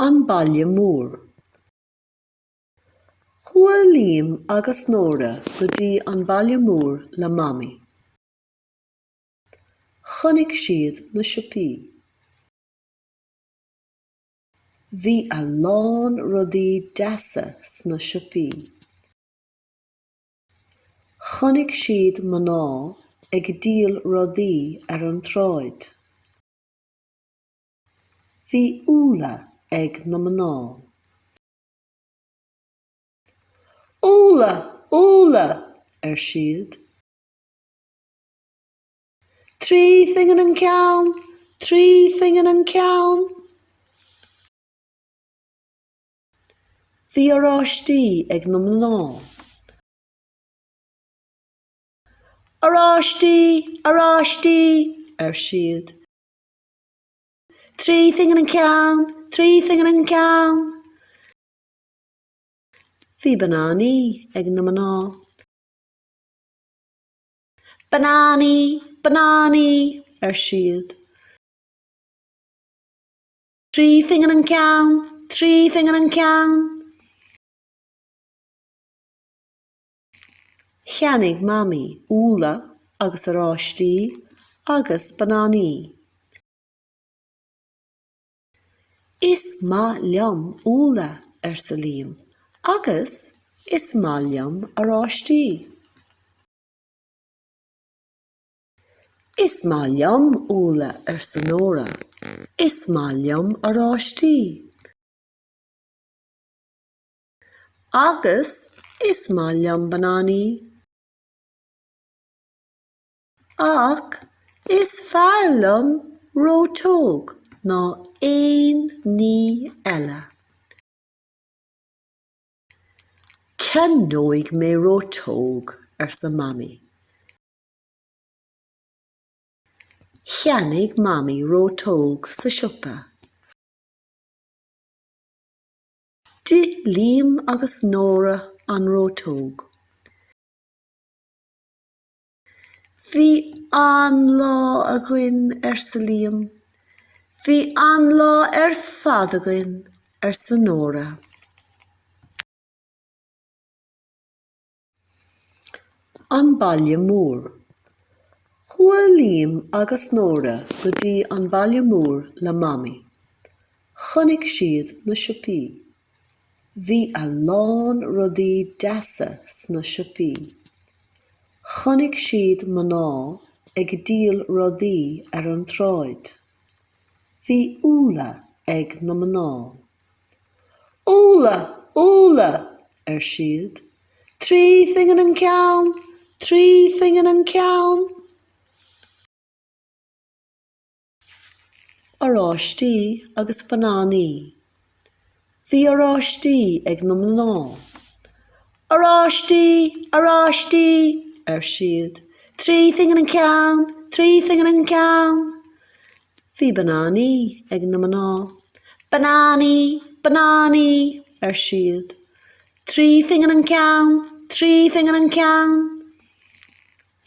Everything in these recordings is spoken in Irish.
An Baile Mór. Chuaigh Liam agus Nóra go dtí an baile mór le Mamaí. Chonaic siad na siopaí. Bhí a lán rudaí deasa sna siopaí. Chonaic siad mná ag díol rudaí ar an tsráid. Bhí úlla ag na mná. Úlla! Úlla! ar siad. 'Trí phingin an ceann! 3 phingin an ceann! Bhí oráistí ag na mná. Oráistí! Oráistí! ar siad. 3 phingin an ceann, 3 phingin an ceann. Bhí bananaí ag na mná. Bananaí, bananaí, ar siad. 3 phingin an ceann, 3 phingin an ceann. Cheannaigh Mamaí úlla agus oráistí agus bananaí. Is maith liom úlla, arsa Liam, agus is maith liom oráistí. Is maith liom úlla, arsa Nóra. Is maith liom oráistí. Agus is maith liom bananaí. Ach is fearr liom reoiteog ná aon ní eile. Ceannóidh mé reoiteog, arsa Mamaí. Cheannaigh Mamaí reoiteog sa siopa. D'ith Liam agus Nóra an reoiteog. Bhí an-lá againn, arsa Liam. Bhí an-lá ar fad againn, arsa Nóra. An Baile Mór. Chuaigh Liam agus Nóra go dtí an baile mór le Mamaí. Chonaic siad na siopaí. Bhí a lán rudaí deasa sna siopaí. Chonaic siad mná ag díol rudaí ar an tsráid. Bhí úlla ag na mná. Úlla! Úlla! ar siad. 3 phingin an ceann! 3 phingin an ceann! Oráistí agus bananaí. Bhí oráistí ag na mná. Oráistí! Oráistí! ar siad. 3 phingin an ceann! 3 phingin an ceann! Bhí bananaí ag na mná. Bananaí! Bananaí! ar siad. 3 phingin an ceann! 3 phingin an ceann!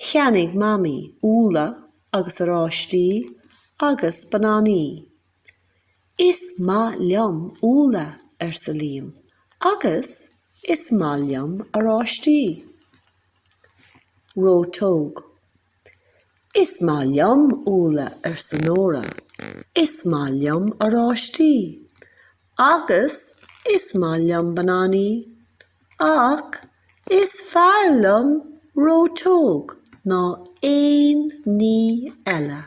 Cheannaigh Mamaí úlla agus oráistí agus bananaí. Is maith liom úlla, arsa Liam, agus is maith liom oráistí. Reoiteog. Is maith liom úlla, arsa Nóra. Is maith liom oráistí. Agus is maith liom bananaí. Ach is fearr liom reoiteog ná aon ní eile.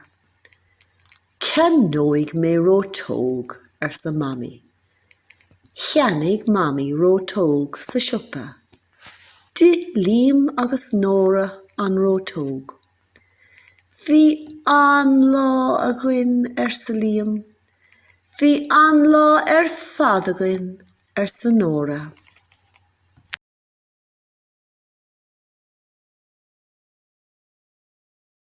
Ceannóidh mé reoiteog, arsa Mamaí. Cheannaigh Mamaí reoiteog sa siopa. D'ith Liam agus Nóra an reoiteog. Bhí an-lá againn, arsa Liam. Bhí an-lá ar fad againn, arsa Nóra.